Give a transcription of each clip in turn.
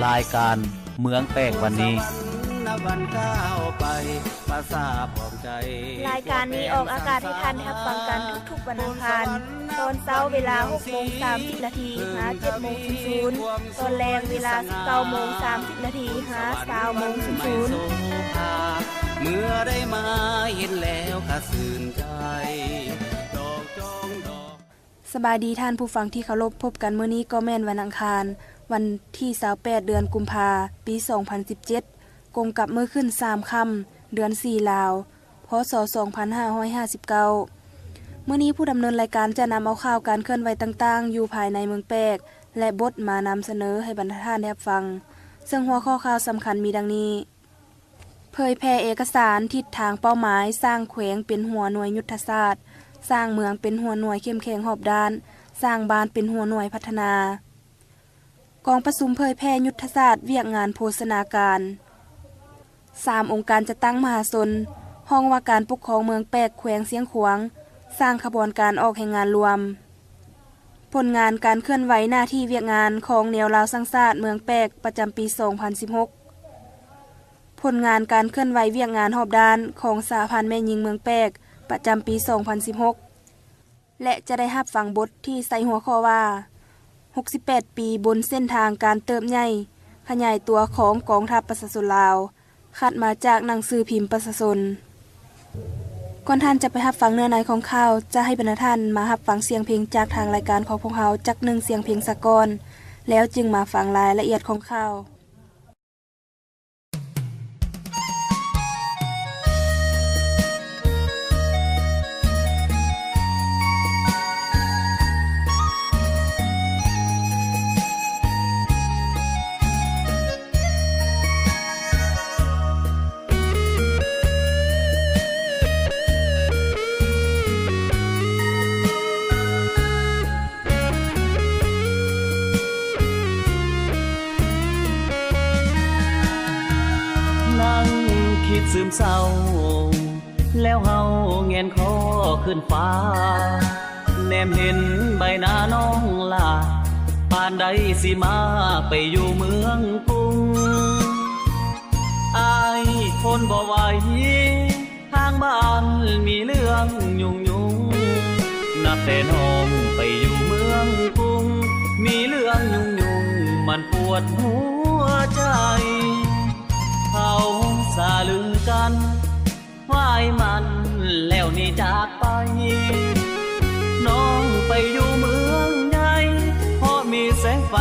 ລາຍການເມືອງແປກວັນນີ້. ລາຍການນີ້ອອກອາກາດໃຫ້ທ່ານໄດ້ຮັບຟັງກັນທຸກໆວັນອັງຄານ ຕອນເຊົ້າເວລາຫົກໂມງສາມສິບນາທີຫາເຈັດໂມງສູນໆ, ຕອນແລງເວລາສິບເກົ້າໂມງສາມສິບນາທີຫາຊາວໂມງສູນໆ. ເມື່ອໄດ້ມາເຫັນແລ້ວກະຊື່ນໃຈ ດອກຈອງດອກ. ສະບາຍດີທ່ານຜູ້ຟັງທີ່ເຄົາລົບ, ພົບກັນມື້ນີ້ກໍແມ່ນວັນອັງຄານ ວັນທີຊາວແປດ ເດືອນກຸມພາ ປີສອງພັນສິບເຈັດ ກົງກັບມື້ຂຶ້ນສາມຄ່ຳ ເດືອນສີ່ລາວ ພ.ສ. ສອງພັນຫ້າຮ້ອຍຫ້າສິບເກົ້າ. ມື້ນີ້ຜູ້ດຳເນີນລາຍການຈະນຳເອົາຂ່າວການເຄື່ອນໄຫວຕ່າງໆຢູ່ພາຍໃນເມືອງແປກ ແລະ ບົດມານຳສະເໜີໃຫ້ບັນດາທ່ານໄດ້ຮັບຟັງ, ເຊິ່ງຫົວຂໍ້ຂ່າວສຳຄັນມີດັ່ງນີ້. ເຜີຍແຜ່ເອກະສານທິດທາງເປົ້າໝາຍ ສ້າງແຂວງເປັນຫົວໜ່ວຍຍຸດທະສາດ, ສ້າງເມືອງເປັນຫົວໜ່ວຍເຂັ້ມແຂງຮອບດ້ານ, ສ້າງບ້ານເປັນຫົວໜ່ວຍພັດທະນາ. ກອງປະຊຸມເຜີຍແຜ່ຍຸດທະສາດວຽກງານໂພຊະນາການ. ສາມອົງການຈັດຕັ້ງມະຫາຊົນ, ຫ້ອງວ່າການປົກຄອງເມືອງແປກ ແຂວງຊຽງຂວາງ ສ້າງຂະບວນການອອກແຮງງານລວມ. ຜົນງານການເຄື່ອນໄຫວໜ້າທີ່ວຽກງານຂອງແນວລາວສ້າງຊາດເມືອງແປກ ປະຈຳປີສອງພັນສິບຫົກ. ຜົນງານການເຄື່ອນໄຫວວຽກງານຮອບດ້ານຂອງສະຫະພັນແມ່ຍິງເມືອງແປກ ປະຈຳປີສອງພັນສິບຫົກ ແລະ ຈະໄດ້ຮັບຟັງບົດທີ່ໃສ່ຫົວຂໍ້ວ່າ ຫົກສິບແປດປີບົນເສັ້ນທາງການເຕີບໃຫຍ່ ຂະຫຍາຍຕົວຂອງກອງທັບປະຊາຊົນລາວ. ຄັດມາຈາກໜັງສືພິມປະຊາຊົນ. ກ່ອນທ່ານຈະໄປຮັບຟັງເນື້ອໃນຂອງຂ່າວ, ຈະໃຫ້ບັນດາທ່ານມາຮັບຟັງສຽງເພງຈາກທາງລາຍການຂອງພວກເຮົາຈັກໜຶ່ງສຽງເພງສາກ່ອນ, ແລ້ວຈຶ່ງມາຟັງລາຍລະອຽດຂອງຂ່າວ. ນັ່ງຄິດຊຶມເສົ້າ ແລ້ວເຮົາແງນຄໍຂຶ້ນຟ້າ ແນມເຫັນໃບໜ້ານ້ອງຫຼ້າ ປານໃດຊິມາໄປຢູ່ເມືອງກຸງ. ອ້າຍທົນບໍ່ໄຫວ ທາງບ້ານມີເລື່ອງຫຍຸ້ງໆ ນັບແຕ່ນ້ອງໄປຢູ່ເມືອງກຸງ ມີເລື່ອງຫຍຸ້ງໆ ມັນປວດຫົວໃຈ. ເຂົາສາລືກັນ ວາຍມັນແລ້ວໜີຈາກໄປ ນ້ອງໄປຢູ່ເມືອງໃຫຍ່ ເພາະມີແສງໄຟ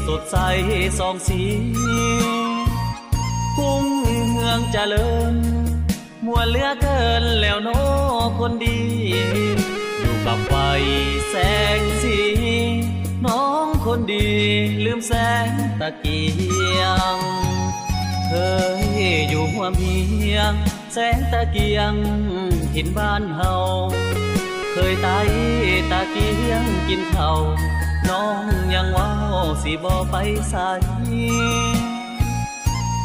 ສົດໃສສ່ອງສີ ຮຸ່ງເຮືອງຈະເລີນ ມ່ວນເຫຼືອເກີນແລ້ວເນາະຄົນດີ ຢູ່ກັບໄຟແສງສີ ນ້ອງຄົນດີລືມແສງຕະກຽງ ເຄີຍຢູ່ຮ່ວມຮຽງ ແສງຕະກຽງຖິ່ນບ້ານເຮົາ ເຄີຍໄຕ້ຕະກຽງກິນເຂົ້າ ນ້ອງຍັງເວົ້າຊິບໍ່ໄປໃສ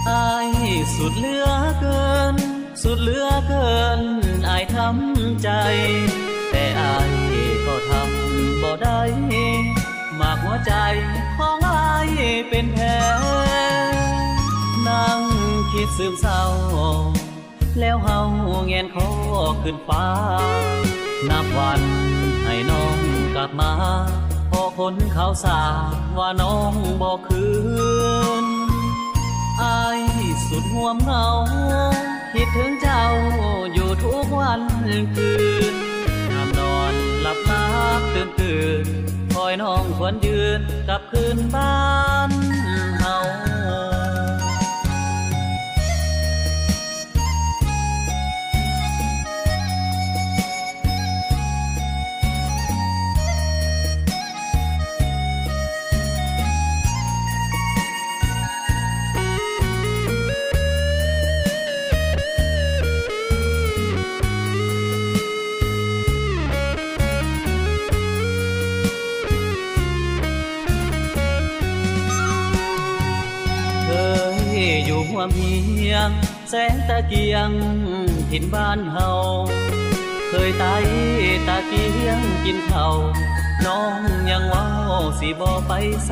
ອ້າຍສຸດເຫຼືອເກີນ ສຸດເຫຼືອເກີນອ້າຍທຳໃຈ ແຕ່ອ້າຍກໍທຳບໍ່ໄດ້ ໝາກຫົວໃຈຂອງອ້າຍເປັນແຜ ນັ່ງຄິດຊຶມເສົ້າ ແລ້ວເຮົາແງນຄໍຂຶ້ນຟ້າ ນັບວັນໃຫ້ນ້ອງກັບມາ ເພາະຄົນເຂົາສາວ່ານ້ອງບໍ່ຄືນ ອ້າຍສຸດຮ່ວມເຫງົາ ຄິດເຖິງເຈົ້າຢູ່ທຸກວັນຄືນ ຍາມນອນຫຼັບຕາຕື່ນໆ ຄອຍນ້ອງຄວນຢືນກັບຄືນບ້ານເຮົາ. ເຄີຍຢູ່ຮ່ວມຮຽງ ແສງຕະກຽງຖິ່ນບ້ານເຮົາ ເຄີຍໄຕ້ຕະກຽງກິນເຂົ້າ ນ້ອງຍັງເວົ້າຊິບໍ່ໄປໃສ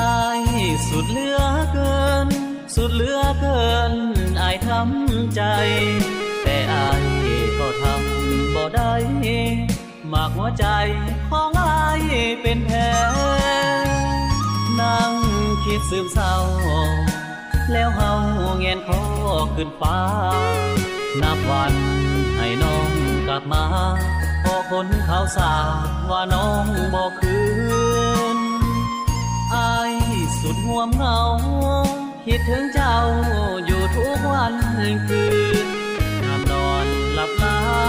ອ້າຍສຸດເຫຼືອເກີນ ສຸດເຫຼືອເກີນ ອ້າຍທຳໃຈ ແຕ່ອ້າຍກໍທຳບໍ່ໄດ້ ໝາກຫົວໃຈຂອງອ້າຍເປັນແຜ ນັ່ງຄິດຊຶມເສົ້າ ແລ້ວເຮົາແງນຄໍຂຶ້ນຟ້າ ນັບວັນໃຫ້ນ້ອງກັບມາ ເພາະຄົນເຂົາສາວ່ານ້ອງບໍ່ຄືນ ອ້າຍສຸດຮ່ວມເຫງົາ ຄິດເຖິງເຈົ້າຢູ່ທຸກວັນຄືນ ຍາມນອນຫຼັ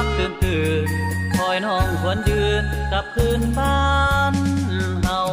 ບໆຕື່ນໆ ຄອຍນ້ອງຫວນຢືນກັບຄືນບ້ານເຮົາ.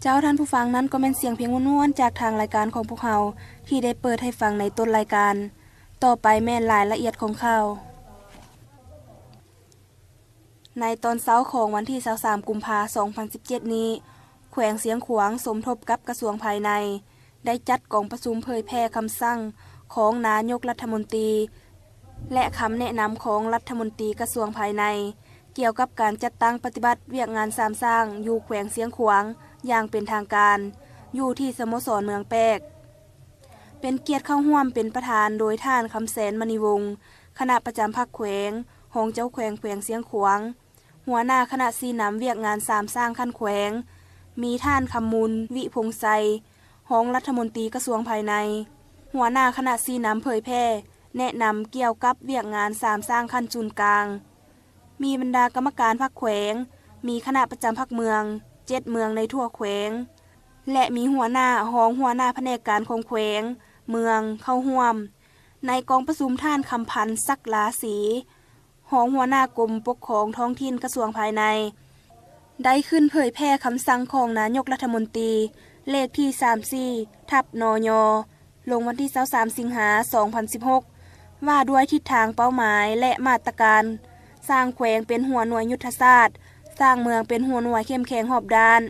ເຈົ້າ ທ່ານຜູ້ຟັງ, ນັ້ນກໍແມ່ນສຽງເພງມ່ວນໆ ຈາກທາງລາຍການຂອງພວກເຮົາ ທີ່ໄດ້ເປີດໃຫ້ຟັງໃນຕົ້ນລາຍການ. ຕໍ່ໄປແມ່ນລາຍລະອຽດຂອງຂ່າວ. ໃນຕອນເຊົ້າຂອງວັນທີຊາວສາມ ກຸມພາ ສອງພັນສິບເຈັດນີ້, ແຂວງຊຽງຂວາງສົມທົບກັບກະຊວງພາຍໃນ ໄດ້ຈັດກອງປະຊຸມເຜີຍແຜ່ຄຳສັ່ງຂອງນາຍົກລັດຖະມົນຕີ ແລະ ຄຳແນະນຳຂອງລັດຖະມົນຕີກະຊວງພາຍໃນ ກ່ຽວກັບການຈັດຕັ້ງປະຕິບັດວຽກງານສາມສ້າງຢູ່ແຂວງຊຽງຂວາງຢ່າງເປັນທາງການ ຢູ່ທີ່ສະໂມສອນເມືອງແປກ. ເປັນກຽດເຂົ້າຮ່ວມເປັນປະທານໂດຍທ່ານ ຄຳແສນ ມະນີວົງ ຄະນະປະຈຳພັກແຂວງ, ຮອງເຈົ້າແຂວງແຂວງຊຽງຂວາງ, ຫົວໜ້າຄະນະຊີ້ນຳວຽກງານສາມສ້າງຂັ້ນແຂວງ, ມີທ່ານ ຄຳມູນ ວິພົງໄຊ ຮອງລັດຖະມົນຕີກະຊວງພາຍໃນ, ຫົວໜ້າຄະນະຊີ້ນຳເຜີຍແຜ່ແນະນຳກ່ຽວກັບວຽກງານສາມສ້າງຂັ້ນສູນກາງ, ມີບັນດາກຳມະການພັກແຂວງ, ມີຄະນະປະຈຳພັກເມືອງ ເຈັດເມືອງໃນທົ່ວແຂວງ ແລະ ມີຫົວໜ້າ, ຮອງຫົວໜ້າພະແນກການຂອງແຂວງ, ເມືອງ ເຂົ້າຮ່ວມ. ໃນກອງປະຊຸມ ທ່ານ ຄຳພັນ ສັກລາສີ ຮອງຫົວໜ້າກົມປົກຄອງທ້ອງຖິ່ນກະຊວງພາຍໃນ ໄດ້ຂຶ້ນເຜີຍແຜ່ຄຳສັ່ງຂອງນາຍົກລັດຖະມົນຕີ ເລກທີ ສາມສີ່ ທັບ ນຍ ລົງວັນທີ ຊາວສາມ ສິງຫາ ສອງພັນສິບຫົກ ວ່າດ້ວຍທິດທາງເປົ້າໝາຍ ແລະ ມາດຕະການສ້າງແຂວງເປັນຫົວໜ່ວຍຍຸດທະສາດ, ສ້າງເມືອງເປັນຫົວໜ່ວຍເຂັ້ມແຂງຮອບດ້ານ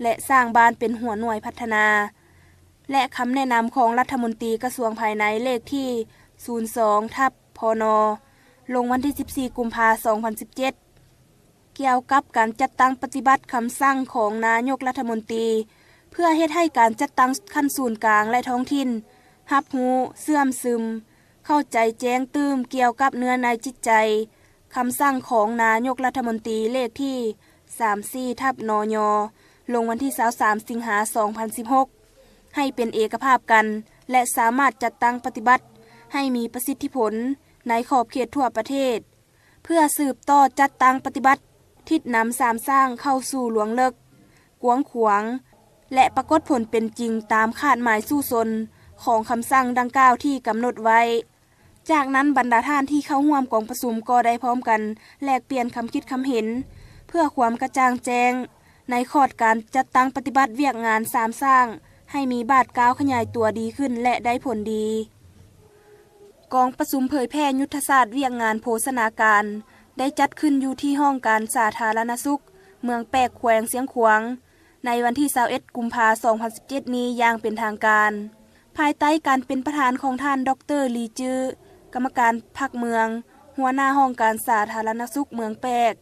ແລະ ສ້າງບ້ານເປັນຫົວໜ່ວຍພັດທະນາ ແລະ ຄຳແນະນຳຂອງລັດຖະມົນຕີກະຊວງພາຍໃນ ເລກທີ ສູນສອງ ທັບ ພນ ລົງວັນທີ ສິບສີ່ ກຸມພາ ສອງພັນສິບເຈັດ ກ່ຽວກັບການຈັດຕັ້ງປະຕິບັດຄຳສັ່ງຂອງນາຍົກລັດຖະມົນຕີ ເພື່ອເຮັດໃຫ້ການຈັດຕັ້ງຂັ້ນສູນກາງ ແລະ ທ້ອງຖິ່ນ ຮັບຮູ້, ເຊື່ອມຊຶມ, ເຂົ້າໃຈແຈ້ງຕື່ມກ່ຽວກັບເນື້ອໃນຈິດໃຈ ຄຳສັ່ງຂອງນາຍົກລັດຖະມົນຕີເລກທີ ສາມສີ່ ທັບ ນຍ ລົງວັນທີ ຊາວສາມ ສິງຫາ ສອງພັນສິບຫົກ ໃຫ້ເປັນເອກະພາບກັນ ແລະ ສາມາດຈັດຕັ້ງປະຕິບັດໃຫ້ມີປະສິດທິຜົນໃນຂອບເຂດທົ່ວປະເທດ ເພື່ອສືບຕໍ່ຈັດຕັ້ງປະຕິບັດທິດນຳສາມສ້າງເຂົ້າສູ່ລວງເລິກ, ກວ້າງຂວາງ ແລະ ປາກົດຜົນເປັນຈິງຕາມຄາດໝາຍສູ້ຊົນຂອງຄຳສັ່ງດັ່ງກ່າວທີ່ກຳນົດໄວ້. ຈາກນັ້ນ, ບັນດາທ່ານທີ່ເຂົ້າຮ່ວມກອງປະຊຸມກໍໄດ້ພ້ອມກັນແລກປ່ຽນຄຳຄິດຄຳເຫັນ ເພື່ອຄວາມກະຈ່າງແຈ້ງໃນຂອດການຈັດຕັ້ງປະຕິບັດວຽກງານສາມສ້າງ ໃຫ້ມີບາດກ້າວຂະຫຍາຍຕົວດີຂຶ້ນ ແລະ ໄດ້ຜົນດີ. ກອງປະຊຸມເຜີຍແຜ່ຍຸດທະສາດວຽກງານໂພຊະນາການ ໄດ້ຈັດຂຶ້ນຢູ່ທີ່ຫ້ອງການສາທາລະນະສຸກ ເມືອງແປກ ແຂວງຊຽງຂວາງ ໃນວັນທີ ຊາວເອັດ ກຸມພາ ສອງພັນສິບເຈັດ ນີ້ຢ່າງເປັນທາງການ ພາຍໃຕ້ການເປັນປະທານຂອງທ່ານ ດອກເຕີ ລີ ຈື່ ກຳມະການພັກເມືອງ, ຫົວໜ້າຫ້ອງການສາທາລະນະສຸກເມືອງແປກ.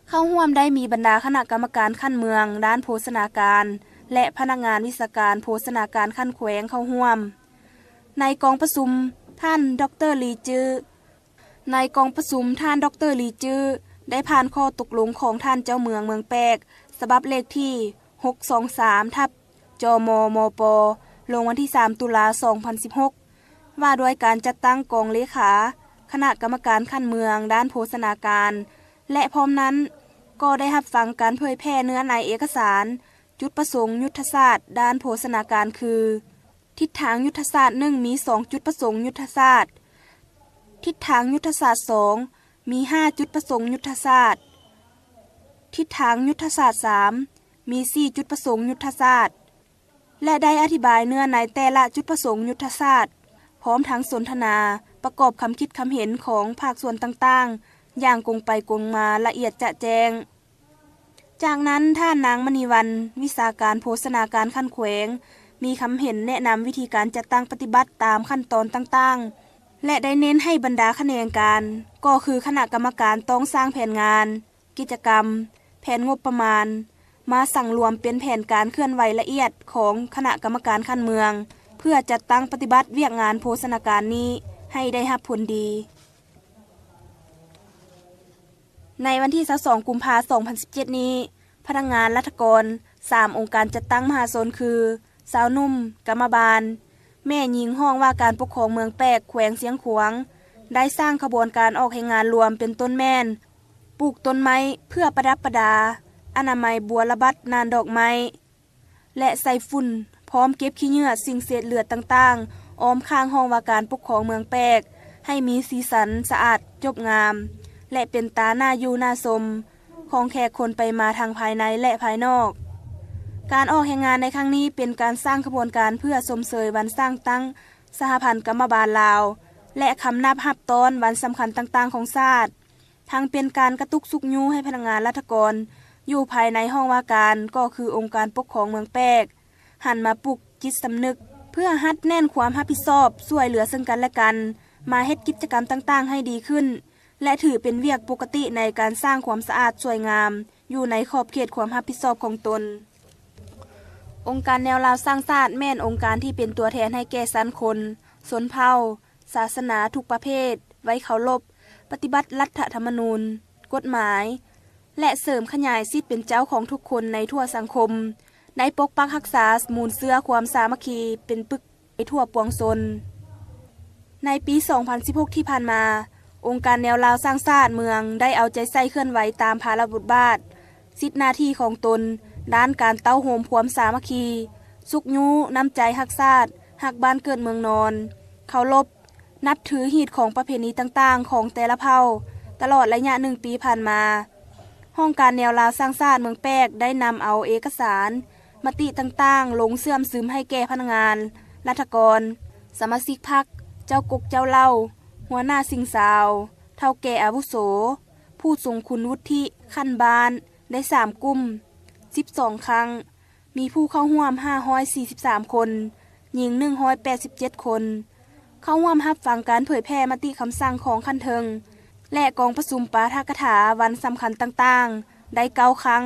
ເຂົ້າຮ່ວມໄດ້ມີບັນດາຄະນະກຳມະການຂັ້ນເມືອງດ້ານໂພຊະນາການ ແລະ ພະນັກງານວິຊາການໂພຊະນາການຂັ້ນແຂວງເຂົ້າຮ່ວມ. ໃນກອງປະຊຸມ, ທ່ານ ດອກເຕີ ລີ ຈື່ ໃນກອງປະຊຸມ, ທ່ານ ດອກເຕີ ລີ ຈື່ ໄດ້ຜ່ານຂໍ້ຕົກລົງຂອງທ່ານເຈົ້າເມືອງເມືອງແປກ ສະບັບເລກທີ ຫົກສອງສາມ ທັບ ຈມມປ ລົງວັນທີ ສາມ ຕຸລາ ສອງພັນສິບຫົກ ວ່າດ້ວຍການຈັດຕັ້ງກອງເລຂາຄະນະກຳມະການຂັ້ນເມືອງດ້ານໂພຊະນາການ ແລະ ພ້ອມນັ້ນກໍໄດ້ຮັບຟັງການເຜີຍແຜ່ເນື້ອໃນເອກະສານຈຸດປະສົງຍຸດທະສາດດ້ານໂພຊະນາການຄື ທິດທາງຍຸດທະສາດໜຶ່ງ ມີສອງຈຸດປະສົງຍຸດທະສາດ, ທິດທາງຍຸດທະສາດສອງ ມີຫ້າຈຸດປະສົງຍຸດທະສາດ, ທິດທາງຍຸດທະສາດສາມ ມີສີ່ຈຸດປະສົງຍຸດທະສາດ ແລະ ໄດ້ອະທິບາຍເນື້ອໃນແຕ່ລະຈຸດປະສົງຍຸດທະສາດ, ພ້ອມທັງສົນທະນາປະກອບຄຳຄິດຄຳເຫັນຂອງພາກສ່ວນຕ່າງໆ ຢ່າງກົງໄປກົງມາລະອຽດຈະແຈ້ງ. ຈາກນັ້ນ, ທ່ານນາງ ມະນີວັນ ວິຊາການໂພຊະນາການຂັ້ນແຂວງ ມີຄຳເຫັນແນະນຳວິທີການຈັດຕັ້ງປະຕິບັດຕາມຂັ້ນຕອນຕ່າງໆ ແລະ ໄດ້ເນັ້ນໃຫ້ບັນດາຂະແໜງການ ກໍຄືຄະນະກຳມະການຕ້ອງສ້າງແຜນງານ, ກິດຈະກຳ, ແຜນງົບປະມານ ມາສັງລວມເປັນແຜນການເຄື່ອນໄຫວລະອຽດຂອງຄະນະກຳມະການຂັ້ນເມືອງ ເພື່ອຈັດຕັ້ງປະຕິບັດວຽກງານໂພຊະນາການນີ້ໃຫ້ໄດ້ຮັບຜົນດີ. ໃນວັນທີຊາວສອງ ກຸມພາ ສອງພັນສິບເຈັດນີ້, ພະນັກງານລັດຖະກອນສາມອົງການຈັດຕັ້ງມະຫາຊົນຄື ຊາວໜຸ່ມ, ກຳມະບານ, ແມ່ຍິງຫ້ອງວ່າການປົກຄອງເມືອງແປກ ແຂວງຊຽງຂວາງ ໄດ້ສ້າງຂະບວນການອອກແຮງງານລວມເປັນຕົ້ນແມ່ນ ປູກຕົ້ນໄມ້ເພື່ອປະດັບປະດາ, ອະນາໄມບົວລະບັດໜ່ານດອກໄມ້ ແລະ ໃສ່ຝຸ່ນ, ພ້ອມເກັບຂີ້ເຫຍື້ອສິ່ງເສດເຫຼືອຕ່າງໆ ອ້ອມຂ້າງຫ້ອງວ່າການປົກຄອງເມືອງແປກ ໃຫ້ມີສີສັນສະອາດຈົບງາມ ແລະ ເປັນຕາໜ້າຢູ່ໜ້າຊົມຂອງແຂກຄົນໄປມາທັງພາຍໃນ ແລະ ພາຍນອກ. ການອອກແຮງງານໃນຄັ້ງນີ້ເປັນການສ້າງຂະບວນການເພື່ອຊົມເຊີຍວັນສ້າງຕັ້ງສະຫະພັນກຳມະບານລາວ ແລະ ຄຳນັບຮັບຕ້ອນວັນສຳຄັນຕ່າງໆຂອງຊາດ. ທັງເປັນການກະຕຸກຊຸກຍູ້ໃຫ້ພະນັກງານລັດຖະກອນຢູ່ພາຍໃນຫ້ອງວ່າການ ກໍຄືອົງການປົກຄອງເມືອງແປກ ຫັນມາປຸກຈິດສຳນຶກ ເພື່ອຮັດແໜ້ນຄວາມຮັບຜິດຊອບ ຊ່ວຍເຫຼືອເຊິ່ງກັນແລະກັນ, ມາເຮັດກິດຈະກຳຕ່າງໆໃຫ້ດີຂຶ້ນ ແລະ ຖືເປັນວຽກປົກກະຕິໃນການສ້າງຄວາມສະອາດສວຍງາມ ຢູ່ໃນຂອບເຂດຄວາມຮັບຜິດຊອບຂອງຕົນ. ອົງການແນວລາວສ້າງຊາດ ແມ່ນອົງການທີ່ເປັນຕົວແທນໃຫ້ແກ່ຊັ້ນຄົນ, ຊົນເຜົ່າ, ສາສະໜາທຸກປະເພດ ໄວ້ເຄົາລົບ, ປະຕິບັດລັດຖະທຳມະນູນ, ກົດໝາຍ ແລະ ເສີມຂະຫຍາຍສິດເປັນເຈົ້າຂອງທຸກຄົນໃນທົ່ວສັງຄົມ, ໄດ້ປົກປັກຮັກສາມູນເຊື້ອຄວາມສາມັກຄີເປັນປຶກໃນທົ່ວປວງຊົນ. ໃນປີສອງພັນສິບຫົກທີ່ຜ່ານມາ, ອົງການແນວລາວສ້າງຊາດເມືອງ ໄດ້ເອົາໃຈໃສ່ເຄື່ອນໄຫວຕາມພາລະບົດບາດ, ສິດໜ້າທີ່ຂອງຕົນ ດ້ານການເຕົ້າໂຮມຄວາມສາມັກຄີ, ຊຸກຍູ້ນ້ຳໃຈຮັກຊາດ, ຮັກບ້ານເກີດເມືອງນອນ, ເຄົາລົບ ນັບຖືຮີດຄອງປະເພນີຕ່າງໆຂອງແຕ່ລະເຜົ່າ. ຕະຫຼອດໄລຍະໜຶ່ງປີຜ່ານມາ, ຫ້ອງການແນວລາວສ້າງຊາດເມືອງແປກ ໄດ້ນຳເອົາເອກະສານ ມະຕິຕ່າງໆ ລົງເຊື່ອມຊຶມໃຫ້ແກ່ພະນັກງານ, ລັດຖະກອນ, ສະມາຊິກພັກ, ເຈົ້າກົກເຈົ້າເຫຼົ່າ, ຫົວໜ້າສິງຊາວ, ເຖົ້າແກ່ອາວຸໂສ, ຜູ້ຊົງຄຸນວຸດທິຂັ້ນບ້ານ ໄດ້ສາມກຸ່ມ, ສິບສອງຄັ້ງ, ມີຜູ້ເຂົ້າຮ່ວມຫ້າຮ້ອຍສີ່ສິບສາມຄົນ, ຍິງໜຶ່ງຮ້ອຍແປດສິບເຈັດຄົນ. ເຂົ້າຮ່ວມຮັບຟັງການເຜີຍແຜ່ມະຕິຄຳສັ່ງຂອງຂັ້ນເທິງ ແລະ ກອງປະຊຸມປາຖະກະຖາວັນສຳຄັນຕ່າງໆ ໄດ້ເກົ້າຄັ້ງ,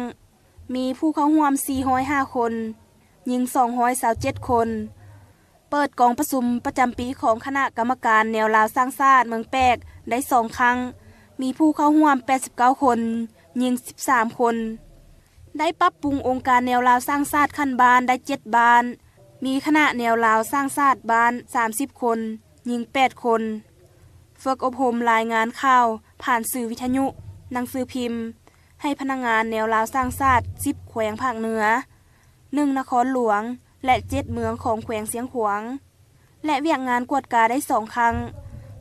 ມີຜູ້ເຂົ້າຮ່ວມສີ່ຮ້ອຍຫ້າຄົນ, ຍິງສອງຮ້ອຍຊາວເຈັດຄົນ. ເປີດກອງປະຊຸມປະຈຳປີຂອງຄະນະກຳມະການແນວລາວສ້າງຊາດເມືອງແປກໄດ້ສອງຄັ້ງ, ມີຜູ້ເຂົ້າຮ່ວມແປດສິບເກົ້າຄົນ, ຍິງສິບສາມຄົນ. ໄດ້ປັບປຸງອົງການແນວລາວສ້າງຊາດຂັ້ນບ້ານໄດ້ເຈັດບ້ານ, ມີຄະນະແນວລາວສ້າງຊາດບ້ານສາມສິບຄົນ, ຍິງແປດຄົນ. ຝຶກອົບຮົມລາຍງານຂ່າວຜ່ານສື່ວິທະຍຸ, ໜັງສືພິມ ໃຫ້ພະນັກງານແນວລາວສ້າງຊາດສິບແຂວງພາກເໜືອ, ໜຶ່ງນະຄອນຫຼວງ ແລະ ເຈັດເມືອງຂອງແຂວງຊຽງຂວາງ ແລະ ວຽກງານກວດກາໄດ້ສອງຄັ້ງ,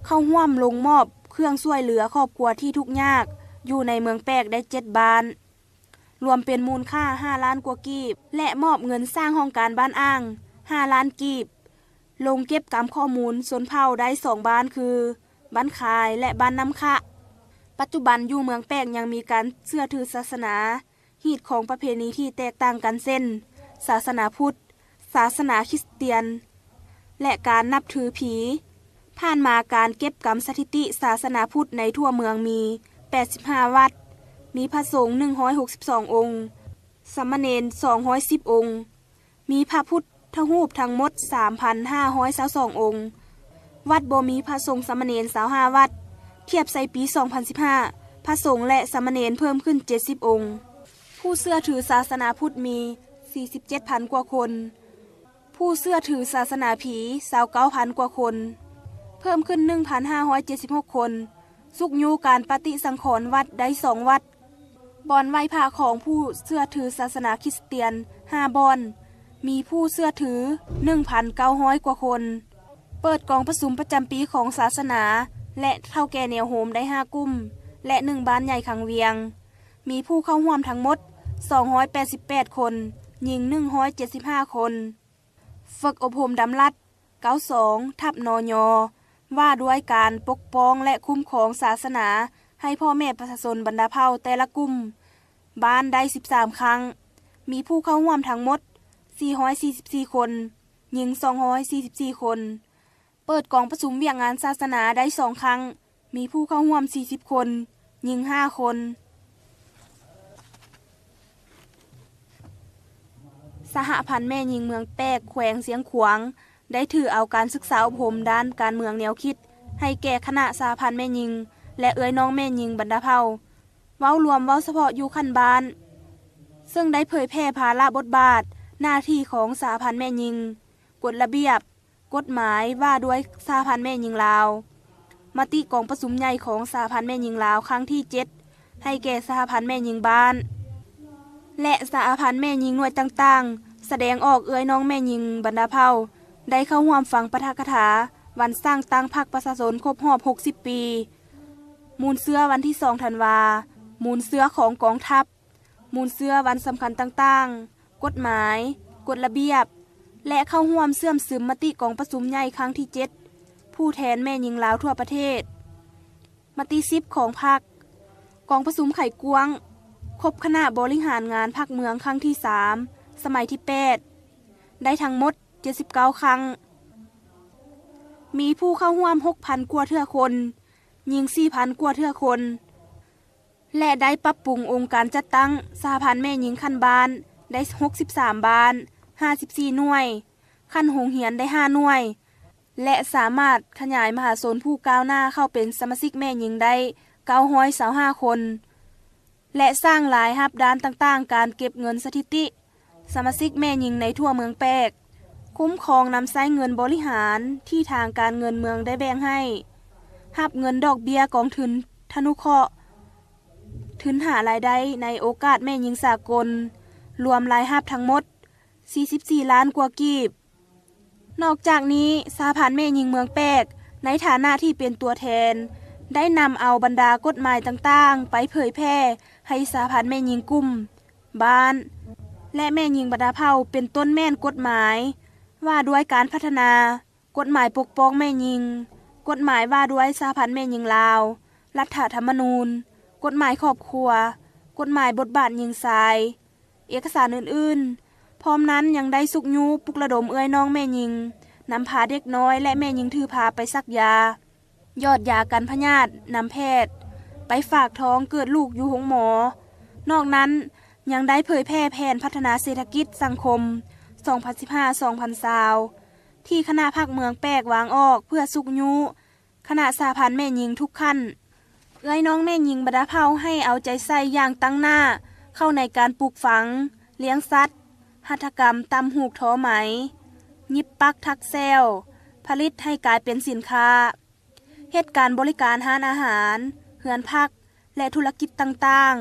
ເຂົ້າຮ່ວມລົງມອບເຄື່ອງຊ່ວຍເຫຼືອຄອບຄົວທີ່ທຸກຍາກຢູ່ໃນເມືອງແປກໄດ້ເຈັດບ້ານ, ລວມເປັນມູນຄ່າຫ້າລ້ານກວ່າກີບ ແລະ ມອບເງິນສ້າງຫ້ອງການບ້ານອ່າງຫ້າລ້ານກີບ, ລົງເກັບກຳຂໍ້ມູນຊົນເຜົ່າໄດ້ສອງບ້ານຄື ບ້ານຄາຍ ແລະ ບ້ານນ້ຳຂະ. ປັດຈຸບັນຢູ່ເມືອງແປກຍັງມີການເຊື່ອຖືສາສະໜາ, ຮີດຄອງປະເພນີທີ່ແຕກຕ່າງກັນ ເຊັ່ນ ສາສະໜາພຸດ, ສາສະໜາຄຣິສຕຽນ ແລະ ການນັບຖືຜີ. ຜ່ານມາການເກັບກຳສະຖິຕິສາສະໜາພຸດໃນທົ່ວເມືອງມີແປດສິບຫ້າວັດ, ມີພະສົງໜຶ່ງຮ້ອຍຫົກສິບສອງອົງ, ສາມະເນນສອງຮ້ອຍສິບອົງ, ມີພະພຸດທະຮູບທັງໝົດສາມພັນຫ້າຮ້ອຍຊາວສອງອົງ, ວັດບໍ່ມີພະສົງສາມະເນນຊາວຫ້າວັດ. ທຽບໃສ່ປີສອງພັນສິບຫ້າ ພະສົງ ແລະ ສາມະເນນເພີ່ມຂຶ້ນເຈັດສິບອົງ. ຜູ້ເຊື່ອຖືສາສະໜາພຸດມີສີ່ສິບເຈັດພັນກວ່າຄົນ, ຜູ້ເຊື່ອຖືສາສະໜາຜີຊາວເກົ້າພັນກວ່າຄົນ, ເພີ່ມຂຶ້ນໜຶ່ງພັນຫ້າຮ້ອຍເຈັດສິບຫົກຄົນ, ຊຸກຍູ້ການປະຕິສັງຂອນວັດໄດ້ສອງວັດ, ບ່ອນໄຫວ້ພະຂອງຜູ້ເຊື່ອຖືສາສະໜາຄຣິສຕຽນຫ້າບ່ອນ, ມີຜູ້ເຊື່ອຖືໜຶ່ງພັນເກົ້າຮ້ອຍກວ່າຄົນ. ເປີດກອງປະຊຸມປະຈຳປີຂອງສາສະໜາ ແລະ ເຖົ້າແກ່ແນວໂຮມໄດ້ຫ້າກຸ່ມ ແລະ ໜຶ່ງບ້ານໃຫຍ່ຄັງວຽງ, ມີຜູ້ເຂົ້າຮ່ວມທັງໝົດສອງຮ້ອຍແປດສິບແປດຄົນ, ຍິງໜຶ່ງຮ້ອຍເຈັດສິບຫ້າຄົນ. ຝຶກອົບຮົມດຳລັດເກົ້າສອງ ທັບ ນຍ ວ່າດ້ວຍການປົກປ້ອງ ແລະ ຄຸ້ມຄອງສາສະໜາ ໃຫ້ພໍ່ແມ່ປະຊາຊົນບັນດາເຜົ່າແຕ່ລະກຸ່ມບ້ານໄດ້ສິບສາມຄັ້ງ, ມີຜູ້ເຂົ້າຮ່ວມທັງໝົດສີ່ຮ້ອຍສີ່ສິບສີ່ຄົນ, ຍິງສອງຮ້ອຍສີ່ສິບສີ່ຄົນ. ເປີດກອງປະຊຸມວຽກງານສາສະໜາໄດ້ສອງຄັ້ງ, ມີຜູ້ເຂົ້າຮ່ວມສີ່ສິບຄົນ, ຍິງຫ້າຄົນ. ສະຫະພັນແມ່ຍິງເມືອງແປກ ແຂວງຊຽງຂວາງ ໄດ້ຖືເອົາການສຶກສາອົບຮົມດ້ານການເມືອງແນວຄິດ ໃຫ້ແກ່ຄະນະສະຫະພັນແມ່ຍິງ ແລະ ເອື້ອຍນ້ອງແມ່ຍິງບັນດາເຜົ່າ ເວົ້າລວມເວົ້າສະເພາະຢູ່ຂັ້ນບ້ານ, ເຊິ່ງໄດ້ເຜີຍແຜ່ພາລະບົດບາດ, ໜ້າທີ່ຂອງສະຫະພັນແມ່ຍິງ, ກົດລະບຽບ, ກົດໝາຍວ່າດ້ວຍສະຫະພັນແມ່ຍິງລາວ, ມະຕິກອງປະຊຸມໃຫຍ່ຂອງສະຫະພັນແມ່ຍິງລາວຄັ້ງທີເຈັດ ໃຫ້ແກ່ສະຫະພັນແມ່ຍິງບ້ານ ແລະ ສະຫະພັນແມ່ຍິງໜ່ວຍຕ່າງໆ, ສະແດງອອກເອື້ອຍນ້ອງແມ່ຍິງບັນດາເຜົ່າ ໄດ້ເຂົ້າຮ່ວມຟັງປາຖະກະຖາວັນສ້າງຕັ້ງພັກປະຊາຊົນຄົບຮອບຫົກສິບປີ, ມູນເຊື້ອວັນທີສອງທັນວາ, ມູນເຊື້ອຂອງກອງທັບ, ມູນເຊື້ອວັນສຳຄັນຕ່າງໆ, ກົດໝາຍ, ກົດລະບຽບ ແລະ ເຂົ້າຮ່ວມເຊື່ອມຊຶມມະຕິກອງປະຊຸມໃຫຍ່ຄັ້ງທີເຈັດ ຜູ້ແທນແມ່ຍິງລາວທົ່ວປະເທດ, ມະຕິສິບຂອງພັກ, ກອງປະຊຸມໄຂກວ້າງຄົບຄະນະບໍລິຫານງານພັກເມືອງຄັ້ງທີສາມ ສະໄໝທີແປດ ໄດ້ທັງໝົດເຈັດສິບເກົ້າຄັ້ງ, ມີຜູ້ເຂົ້າຮ່ວມຫົກພັນກວ່າເທື່ອຄົນ, ຍິງສີ່ພັນກວ່າເທື່ອຄົນ. ແລະ ໄດ້ປັບປຸງອົງການຈັດຕັ້ງສະຫະພັນແມ່ຍິງຂັ້ນບ້ານໄດ້ຫົກສິບສາມບ້ານ, ຫ້າສິບສີ່ໜ່ວຍ, ຂັ້ນໂຮງຮຽນໄດ້ຫ້າໜ່ວຍ ແລະ ສາມາດຂະຫຍາຍມະຫາຊົນຜູ້ກ້າວໜ້າເຂົ້າເປັນສະມາຊິກແມ່ຍິງໄດ້ເກົ້າຮ້ອຍຊາວຫ້າຄົນ ແລະ ສ້າງລາຍຮັບດ້ານຕ່າງໆ ການເກັບເງິນສະຖິຕິ ສະມາຊິກແມ່ຍິງໃນທົ່ວເມືອງແປກ, ຄຸ້ມຄອງນຳໃຊ້ເງິນບໍລິຫານທີ່ທາງການເງິນເມືອງໄດ້ແບ່ງໃຫ້, ຮັບເງິນດອກເບ້ຍກອງທຶນທະນຸເຄາະ, ທຶນຫາລາຍໄດ້ໃນໂອກາດແມ່ຍິງສາກົນ, ລວມລາຍຮັບທັງໝົດສີ່ສິບສີ່ລ້ານກວ່າກີບ. ນອກຈາກນີ້ ສະຫະພັນແມ່ຍິງເມືອງແປກ ໃນຖານະທີ່ເປັນຕົວແທນ ໄດ້ນຳເອົາບັນດາກົດໝາຍຕ່າງໆ ໄປເຜີຍແຜ່ໃຫ້ສະຫະພັນແມ່ຍິງກຸ່ມ ບ້ານ ແລະ ແມ່ຍິງບັນດາເຜົ່າ ເປັນຕົ້ນແມ່ນກົດໝາຍວ່າດ້ວຍການພັດທະນາ, ກົດໝາຍປົກປ້ອງແມ່ຍິງ, ກົດໝາຍວ່າດ້ວຍສະຫະພັນແມ່ຍິງລາວ, ລັດຖະທຳມະນູນ, ກົດໝາຍຄອບຄົວ, ກົດໝາຍບົດບາດຍິງຊາຍ, ເອກະສານອື່ນໆ. ພ້ອມນັ້ນຍັງໄດ້ຊຸກຍູ້ປຸກລະດົມເອື້ອຍນ້ອງແມ່ຍິງ, ນຳພາເດັກນ້ອຍ ແລະ ແມ່ຍິງຖືພາໄປສັກຢາ, ຢອດຢາກັນພະຍາດນຳແພດ, ໄປຝາກທ້ອງເກີດລູກຢູ່ໂຮງໝໍ. ນອກນັ້ນຍັງໄດ້ເຜີຍແຜ່ແຜນພັດທະນາເສດຖະກິດສັງຄົມ ສອງພັນສິບຫ້າ ສອງພັນຊາວ ທີ່ຄະນະພັກເມືອງແປກວາງອອກເພື່ອຊຸກຍູ້ ຄະນະສະຫະພັນແມ່ຍິງທຸກຂັ້ນ. ເອື້ອຍນ້ອງແມ່ຍິງບັນດາເຜົ່າໃຫ້ເອົາໃຈໃສ່ຢ່າງຕັ້ງໜ້າເຂົ້າໃນການປູກຝັງ, ລ້ຽງສັດ, ຫັດຖະກຳຕ່ຳຫູກທໍໄໝ, ຫຍິບປັກຖັກແຊວ, ຜະລິດໃຫ້ກາຍເປັນສິນຄ້າ, ເຮັດການບໍລິການຮ້ານອາຫານ, ເຮືອນພັກ ແລະ ທຸລະກິດຕ່າງ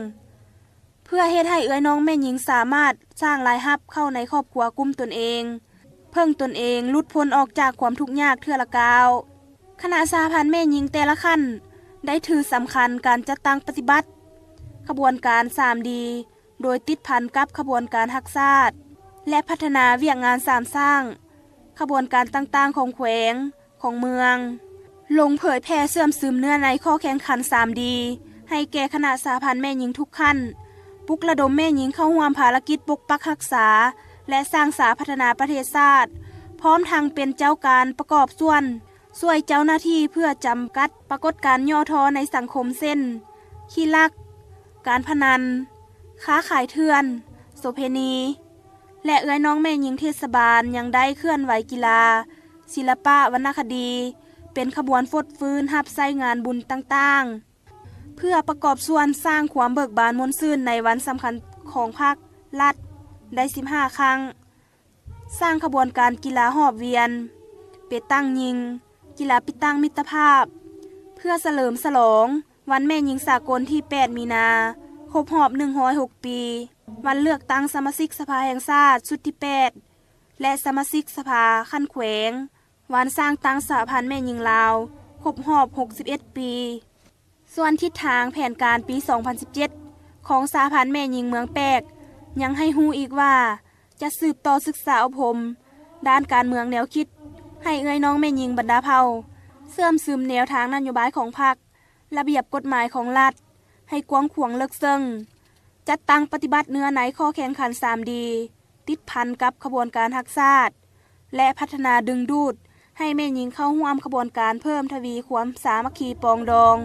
ໆ. ເພື່ອເຮັດໃຫ້ເອື້ອຍນ້ອງແມ່ຍິງສາມາດສ້າງລາຍຮັບເຂົ້າໃນຄອບຄົວກຸ້ມຕົນເອງ, ເພິ່ງຕົນເອງ, ຫຼຸດພົ້ນອອກຈາກຄວາມທຸກຍາກເທື່ອລະກ້າວ. ຄະນະສະຫະພັນແມ່ຍິງແຕ່ລະຂັ້ນໄດ້ຖືສຳຄັນການຈັດຕັ້ງປະຕິບັດຂະບວນການສາມດີ ໂດຍຕິດພັນກັບຂະບວນການຮັກຊາດ ແລະ ພັດທະນາວຽກງານສາມສ້າງ, ຂະບວນການຕ່າງໆຂອງແຂວງ, ຂອງເມືອງ, ລົງເຜີຍແຜ່ເຊື່ອມຊຶມເນື້ອໃນຂໍ້ແຂ່ງຂັນສາມດີ ໃຫ້ແກ່ຄະນະສະຫະພັນແມ່ຍິງທຸກຂັ້ນ, ປຸກລະດົມແມ່ຍິງເຂົ້າຮ່ວມພາລະກິດປົກປັກຮັກສາ ແລະ ສ້າງສາພັດທະນາປະເທດຊາດ, ພ້ອມທັງເປັນເຈົ້າການປະກອບສ່ວນ ຊ່ວຍເຈົ້າໜ້າທີ່ເພື່ອຈຳກັດປາກົດການຫຍໍ້ທໍ້ໃນສັງຄົມ ເຊັ່ນ ຂີ້ລັກ, ການພະນັນ, ຄ້າຂາຍເຖື່ອນ, ໂສເພນີ ແລະ ເອື້ອຍນ້ອງແມ່ຍິງເທດສະບານຍັງໄດ້ເຄື່ອນໄຫວກິລາ, ສິລະປະ, ວັນນະຄະດີ ເປັນຂະບວນຟົດຟື້ນຮັບໃຊ້ງານບຸນຕ່າງໆ ເພື່ອປະກອບສ່ວນສ້າງຄວາມເບີກບານມ່ວນຊື່ນໃນວັນສຳຄັນຂອງພັກ, ລັດ ໄດ້ສິບຫ້າຄັ້ງ. ສ້າງຂະບວນການກິລາຫອບວຽນ, ເປຕັງຍິງ, ກິລາປິດຕັ້ງມິດຕະພາບ ເພື່ອສະເຫຼີມສະຫຼອງວັນແມ່ຍິງສາກົນທີແປດມີນາ ຄົບຮອບໜຶ່ງຮ້ອຍຫົກປີ, ວັນເລືອກຕັ້ງສະມາຊິກສະພາແຫ່ງຊາດຊຸດທີແປດ ແລະ ສະມາຊິກສະພາຂັ້ນແຂວງ, ວັນສ້າງຕັ້ງສະຫະພັນແມ່ຍິງລາວ ຄົບຮອບຫົກສິບເອັດປີ. ສ່ວນທິດທາງແຜນການປີສອງພັນສິບເຈັດ ຂອງສະຫະພັນແມ່ຍິງເມືອງແປກ ຍັງໃຫ້ຮູ້ອີກວ່າ ຈະສືບຕໍ່ສຶກສາອົບຮົມດ້ານການເມືອງແນວຄິດ ໃຫ້ເອື້ອຍນ້ອງແມ່ຍິງບັນດາເຜົ່າ ເຊື່ອມຊຶມແນວທາງນະໂຍບາຍຂອງພັກ ລະບຽບກົດໝາຍຂອງລັດໃຫ້ກວ້າງຂວາງເລິກເຊິ່ງ, ຈັດຕັ້ງປະຕິບັດເນື້ອໃນຂໍ້ແຂ່ງຂັນສາມດີ ຕິດພັນກັບຂະບວນການຮັກຊາດ ແລະ ພັດທະນາດຶງດູດໃຫ້ແມ່ຍິງເຂົ້າຮ່ວມຂະບວນການເພີ່ມທະວີຄວາມສາມັກຄີປອງດອງ,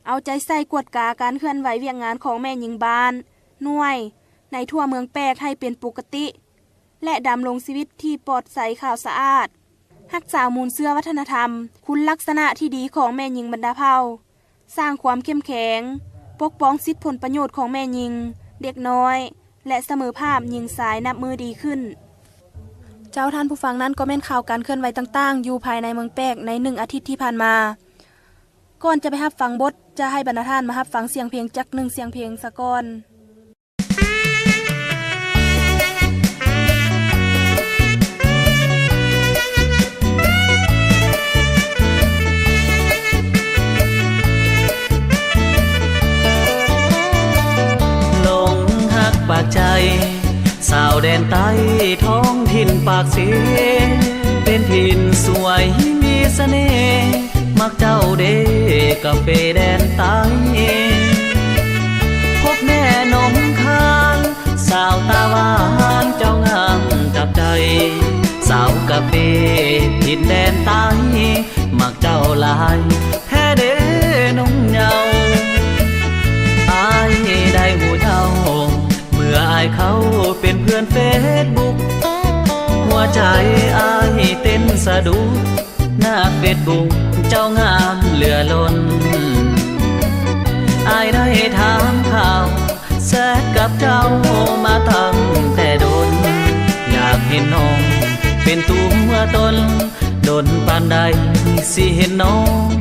ເອົາໃຈໃສ່ກວດກາການເຄື່ອນໄຫວວຽກງານຂອງແມ່ຍິງບ້ານ, ໜ່ວຍ ໃນທົ່ວເມືອງແປກໃຫ້ເປັນປົກກະຕິ ແລະ ດຳລົງຊີວິດທີ່ປອດໃສຂາວສະອາດ, ຮັກສາມູນເຊື້ອວັດທະນະທຳ, ຄຸນລັກສະນະທີ່ດີຂອງແມ່ຍິງບັນດາເຜົ່າ, ສ້າງຄວາມເຂັ້ມແຂງ, ປົກປ້ອງສິດຜົນປະໂຫຍດຂອງແມ່ຍິງ, ເດັກນ້ອຍ ແລະ ສະເໝີພາບຍິງຊາຍນັບມື້ດີຂຶ້ນ. ເຈົ້າ, ທ່ານຜູ້ຟັງ, ນັ້ນກໍແມ່ນຂ່າວການເຄື່ອນໄຫວຕ່າງໆຢູ່ພາຍໃນເມືອງແປກໃນໜຶ່ງອາທິດທີ່ຜ່ານມາ. ກ່ອນຈະໄປຮັບຟັງບົດ, ຈະໃຫ້ບັນດາທ່ານມາຮັບຟັງສຽງເພງຈັກໜຶ່ງສຽງເພງສາກ່ອນ. ຫຼົງຮັກປາກໃຈ ສາວແດນໃຕ້ ທ້ອງຖິ່ນປາກເຊ ເປັນຖິ່ນສວຍມີສະເໜ່ ມັກເຈົ້າເດ້ກາເຟແດນໃຕ້ ພົບແມ່ໜອງຄານ ສາວຕາຫວານເຈົ້າງາມຈັບໃຈ ສາວກາເຟຖິ່ນແດນໃຕ້ ມັກເຈົ້າຫຼາຍແທ້ເດ້ນ້ອງເຍົາ ອ້າຍໄດ້ຮູ້ເຈົ້າ ເມື່ອອ້າຍເຂົ້າເປັນເພື່ອນເຟສບຸກ ຫົວໃຈອ້າຍເຕັ້ນສະດຸດ ໜ້າເຟສບຸກເຈົ້າງາມເຫຼືອລົ້ນ ອ້າຍໄດ້ຖາມຂ່າວ ແຊັດກັບເຈົ້າມາຕັ້ງແຕ່ດົນ ຢາກເຫັນນ້ອງເປັນຕົວຕົນ ດົນປານໃດຊິເຫັນນ້ອງ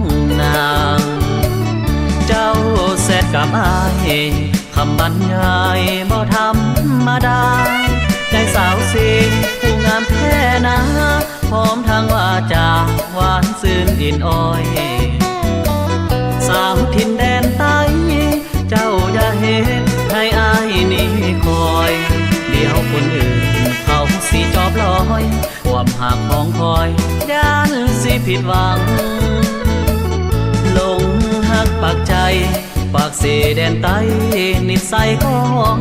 ນາງ ເຈົ້າແຊັດກັບອ້າຍ ຄຳບັນຍາຍບໍ່ທຳມະດາ ໃຈສາວເຊຜູ້ງາມແທ້ນາ ພ້ອມທັງວາຈາຫວານຊື່ນອິ້ນອ້ອຍ ສາວຖິ່ນແດນໃຕ້ ເຈົ້າຢ່າເຮັດໃຫ້ອ້າຍນີ້ຄອຍ ດຽວຄົນອື່ນເຂົາຊິຈອບລອຍ ຄວາມຮັກຂອງຂ້ອຍ ຢ້ານຊິຜິດຫວັງ ຫຼົງຮັກປາກໃຈ ປາກເຊແດນໃຕ້ ນິດໄສກໍ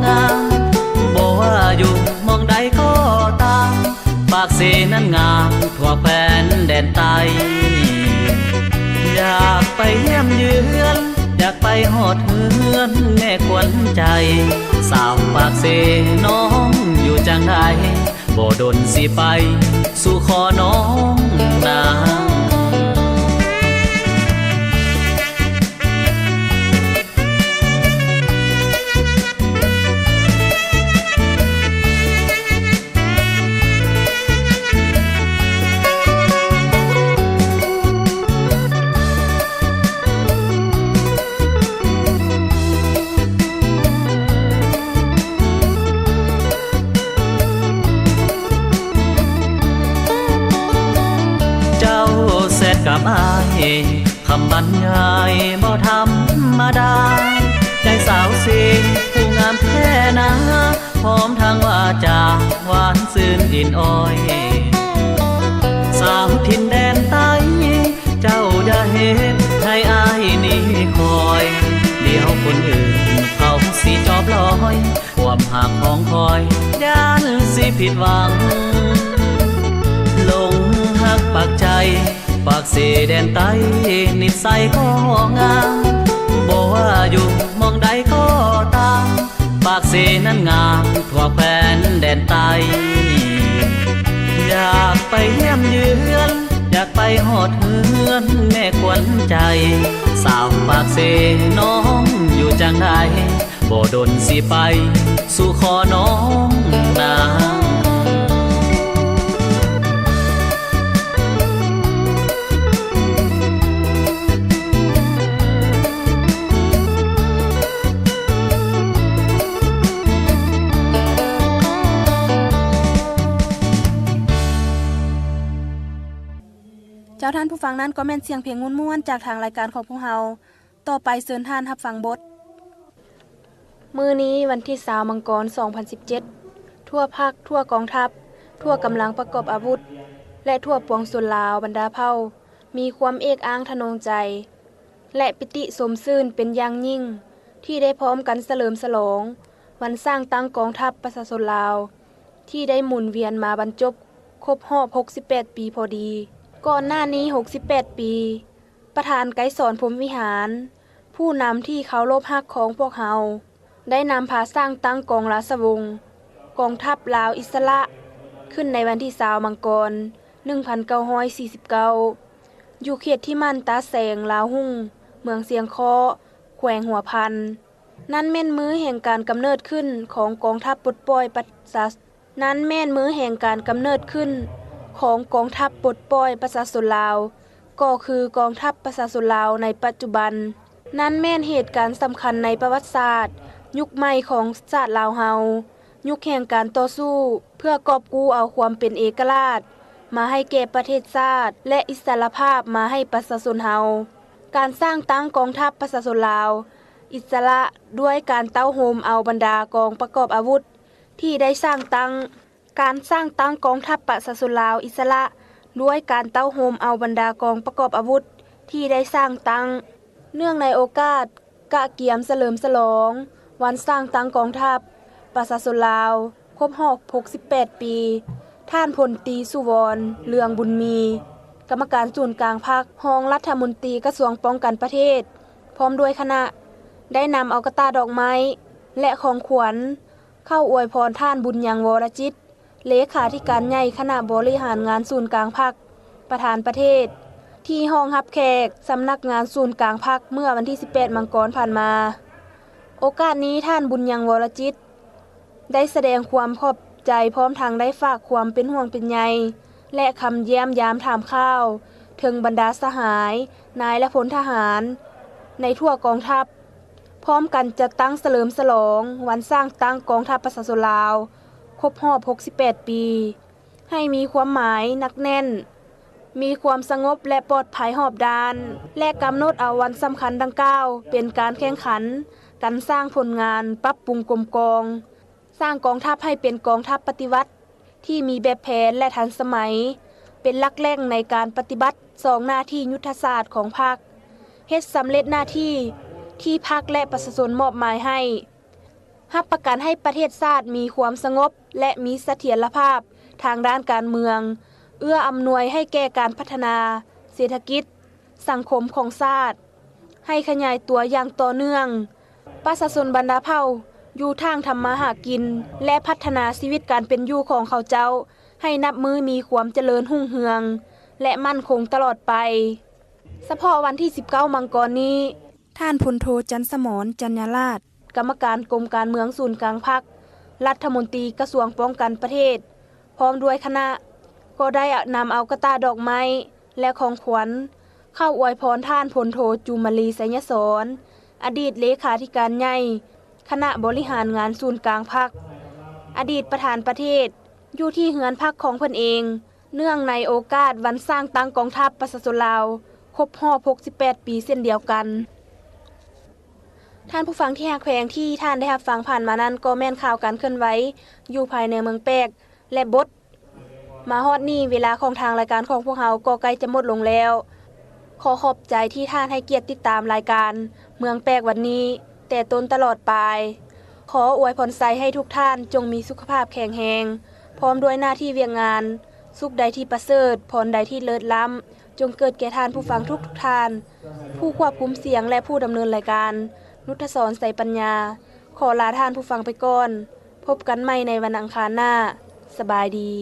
ງາມ ບໍ່ວ່າຢູ່ໝ່ອງໃດກໍຕາມ ປາກເຊນັ້ນງາມທົ່ວແຄວ້ນແດນໃຕ້ ຢາກໄປຢ້ຽມເຢືອນ ຢາກໄປຮອດເຮືອນແມ່ຂວັນໃຈ ສາວປາກເຊນ້ອງຢູ່ຈັ່ງໃດ ບໍ່ດົນຊິໄປສູ່ຂໍນ້ອງນາງ ເຈົ້າແຊັດກັບອ້າຍ ຄຳບັນຍາຍບໍ່ທຳມະດາ ໃຈສາວເຊຜູ້ງາມແທ້ນາ ພ້ອມທັງວາຈາຫວານຊື່ນອິ້ນອ້ອຍ ສາວຖິ່ນແດນໃຕ້ ເຈົ້າຢ່າເຮັດໃຫ້ອ້າຍນີ້ຄອຍ ດຽວຄົນອື່ນເຂົາຊິຈອບລອຍ ຄວາມຮັກຂອງຂ້ອຍ ຢ້ານຊິຜິດຫວັງ ຫຼົງຮັກປາກໃຈ ປາກເຊແດນໃຕ້ ນິດໄສກໍງາມ ບໍ່ວ່າຢູ່ໝ່ອງໃດກໍຕາມ ປາກເຊນັ້ນງາມທົ່ວແຄວ້ນແດນໃຕ້ ຢາກໄປຢ້ຽມເຢືອນ ຢາກໄປຮອດເຮືອນແມ່ຂວັນໃຈ ສາວປາກເຊນ້ອງຢູ່ຈັ່ງໃດ ບໍ່ດົນຊິໄປສູ່ຂໍນ້ອງນາງ. ເຈົ້າ, ທ່ານຜູ້ຟັງ, ນັ້ນກໍແມ່ນສຽງເພງມ່ວນໆ ຈາກທາງລາຍການຂອງພວກເຮົາ. ຕໍ່ໄປເຊີນທ່ານຮັບຟັງບົດ. ມື້ນີ້ວັນທີຊາວ ມັງກອນ ສອງພັນສິບເຈັດ, ທົ່ວພັກ, ທົ່ວກອງທັບ, ທົ່ວກຳລັງປະກອບອາວຸດ ແລະ ທົ່ວປວງຊົນລາວບັນດາເຜົ່າ ມີຄວາມເອກອ້າງທະນົງໃຈ ແລະ ປິຕິຊົມຊື່ນເປັນຢ່າງຍິ່ງ ທີ່ໄດ້ພ້ອມກັນສະເຫຼີມສະຫຼອງວັນສ້າງຕັ້ງກອງທັບປະຊາຊົນລາວ ທີ່ໄດ້ໝູນວຽນມາບັນຈົບຄົບຮອບຫົກສິບແປດປີພໍດີ. ກ່ອນໜ້ານີ້ຫົກສິບແປດປີ, ປະທານໄກສອນ ພົມວິຫານ, ຜູ້ນຳທີ່ເຄົາລົບຮັກຂອງພວກເຮົາ ໄດ້ນຳພາສ້າງຕັ້ງກອງລາຊະວົງ ກອງທັບລາວອິດສະຫຼະ ຂຶ້ນໃນວັນທີຊາວ ມັງກອນ ໜຶ່ງພັນເກົ້າຮ້ອຍສີ່ສິບເກົ້າ ຢູ່ເຂດທິມານຕາແສງ ລາວຮຸ່ງ, ເມືອງຊຽງຄໍ້, ແຂວງຫົວພັນ. ນັ້ນແມ່ນມື້ແຫ່ງການກຳເນີດຂຶ້ນຂອງກອງທັບປົດປ່ອຍປະຊາ ນັ້ນແມ່ນມື້ແຫ່ງການກຳເນີດຂຶ້ນຂອງກອງທັບປົດປ່ອຍປະຊາຊົນລາວ ກໍຄືກອງທັບປະຊາຊົນລາວໃນປັດຈຸບັນ. ນັ້ນແມ່ນເຫດການສຳຄັນໃນປະຫວັດສາດຍຸກໃໝ່ຂອງຊາດລາວເຮົາ, ຍຸກແຫ່ງການຕໍ່ສູ້ເພື່ອກອບກູ້ເອົາຄວາມເປັນເອກະລາດມາໃຫ້ແກ່ປະເທດຊາດ ແລະ ອິດສະຫຼະພາບມາໃຫ້ປະຊາຊົນເຮົາ. ການສ້າງຕັ້ງກອງທັບປະຊາຊົນລາວອິດສະຫຼະ ດ້ວຍການເຕົ້າໂຮມເອົາບັນດາກອງປະກອບອາວຸດທີ່ໄດ້ສ້າງຕັ້ງ. ການສ້າງຕັ້ງກອງທັບປະຊາຊົນລາວອິດສະຫຼະ ດ້ວຍການເຕົ້າໂຮມເອົາບັນດາກອງປະກອບອາວຸດທີ່ໄດ້ສ້າງຕັ້ງ. ເນື່ອງໃນໂອກາດກະກຽມສະເຫຼີມສະຫຼອງວັນສ້າງຕັ້ງກອງທັບປະຊາຊົນລາວຄົບຮອບຫົກສິບແປດປີ, ທ່ານ ພົນຕີ ສຸວອນ ເລືອງບຸນມີ, ກຳມະການສູນກາງພັກ, ຮອງລັດຖະມົນຕີກະຊວງປ້ອງກັນປະເທດ ພ້ອມດ້ວຍຄະນະ ໄດ້ນຳເອົາກະຕ່າດອກໄມ້ ແລະ ຂອງຂວັນ ເຂົ້າອວຍພອນທ່ານ ບຸນຍັງ ວໍລະຈິດ, ເລຂາທິການໃຫຍ່ຄະນະບໍລິຫານງານສູນກາງພັກ, ປະທານປະເທດ, ທີ່ຫ້ອງຮັບແຂກສຳນັກງານສູນກາງພັກເມື່ອວັນທີສິບແປດ ມັງກອນຜ່ານມາ. ໂອກາດນີ້ ທ່ານ ບຸນຍັງ ວໍລະຈິດ ໄດ້ສະແດງຄວາມຂອບໃຈ ພ້ອມທັງໄດ້ຝາກຄວາມເປັນຫ່ວງເປັນໃຍ ແລະ ຄຳຢ້ຽມຢາມຖາມຂ່າວເຖິງບັນດາສະຫາຍ, ນາຍ ແລະ ພົນທະຫານໃນທົ່ວກອງທັບ. ພ້ອມກັນຈັດຕັ້ງສະເຫຼີມສະຫຼອງວັນສ້າງຕັ້ງກອງທັບປະຊາຊົນລາວຄົບຮອບຫົກສິບແປດປີ ໃຫ້ມີຄວາມໝາຍໜັກແໜ້ນ, ມີຄວາມສະຫງົບ ແລະ ປອດໄພຮອບດ້ານ ແລະ ກຳນົດເອົາວັນສຳຄັນດັ່ງກ່າວເປັນການແຂ່ງຂັນກັນສ້າງຜົນງານປັບປຸງກົມກອງ, ສ້າງກອງທັບໃຫ້ເປັນກອງທັບປະຕິວັດ ທີ່ມີແບບແຜນ ແລະ ທັນສະໄໝ ເປັນຫຼັກແຫຼ່ງໃນການປະຕິບັດສອງໜ້າທີ່ຍຸດທະສາດຂອງພັກ, ເຮັດສຳເລັດໜ້າທີ່ທີ່ພັກ ແລະ ປະຊາຊົນມອບໝາຍໃຫ້, ຮັບປະກັນໃຫ້ປະເທດຊາດມີຄວາມສະຫງົບ ແລະ ມີສະຖຽນລະພາບທາງດ້ານການເມືອງ, ເອື້ອອຳນວຍໃຫ້ແກ່ການພັດທະນາເສດຖະກິດ, ສັງຄົມຂອງຊາດ ໃຫ້ຂະຫຍາຍຕົວຢ່າງຕໍ່ເນື່ອງ. ປະຊາຊົນບັນດາເຜົ່າຢູ່ຖາງທຳມາຫາກິນ ແລະ ພັດທະນາຊີວິດການເປັນຢູ່ຂອງເຂົາເຈົ້າ ໃຫ້ນັບມື້ມີຄວາມຈະເລີນຮຸ່ງເຮືອງ ແລະ ໝັ້ນຄົງຕະຫຼອດໄປ. ສະເພາະວັນທີສິບເກົ້າ ມັງກອນນີ້, ທ່ານ ພົນໂທ ຈັນສະໝອນ ຈັນຍາລາດ, ກຳມະການກົມການເມືອງສູນກາງພັກ, ລັດຖະມົນຕີກະຊວງປ້ອງກັນປະເທດ, ພ້ອມດ້ວຍຄະນະ ກໍໄດ້ນຳເອົາກະຕ່າດອກໄມ້ ແລະ ຂອງຂວັນ ເຂົ້າອວຍພອນທ່ານ ພົນໂທ ຈູມມາລີ ໄຊຍະສອນ, ອະດີດເລຂາທິການໃຫຍ່ຄະນະບໍລິຫານງານສູນກາງພັກ, ອະດີດປະທານປະເທດ, ຢູ່ທີ່ເຮືອນພັກຂອງເພິ່ນເອງ, ເນື່ອງໃນໂອກາດວັນສ້າງຕັ້ງກອງທັບປະຊາຊົນລາວຄົບຮອບຫົກສິບແປດປີເຊັ່ນດຽວກັນ. ທ່ານຜູ້ຟັງທີ່ຮັກແພງ, ທີ່ທ່ານໄດ້ຮັບຟັງຜ່ານມານັ້ນ ກໍແມ່ນຂ່າວການເຄື່ອນໄຫວຢູ່ພາຍໃນເມືອງແປກ ແລະ ບົດ. ມາຮອດນີ້ເວລາຂອງທາງລາຍການຂອງພວກເຮົາກໍໃກ້ຈະໝົດລົງແລ້ວ. ຂໍຂອບໃຈທີ່ທ່ານໃຫ້ກຽດຕິດຕາມລາຍການເມືອງແປກວັນນີ້ແຕ່ຕົ້ນຕະຫຼອດປາຍ. ຂໍອວຍພອນໄຊໃຫ້ທຸກທ່ານຈົ່ງມີສຸຂະພາບແຂງແຮງ, ພ້ອມດ້ວຍໜ້າທີ່ວຽກງານ, ສຸກໃດທີ່ປະເສີດ, ພອນໃດທີ່ເລີດລ້ຳ, ຈົ່ງເກີດແກ່ທ່ານຜູ້ຟັງທຸກໆທ່ານ, ຜູ້ຄວບຄຸມສຽງ ແລະ ຜູ້ດຳເນີນລາຍການ ນຸດທະສອນ ໄຊປັນຍາ ຂໍລາທ່ານຜູ້ຟັງໄປກ່ອນ. ພົບກັນໃໝ່ໃນວັນອັງຄານໜ້າ. ສະບາຍດີ.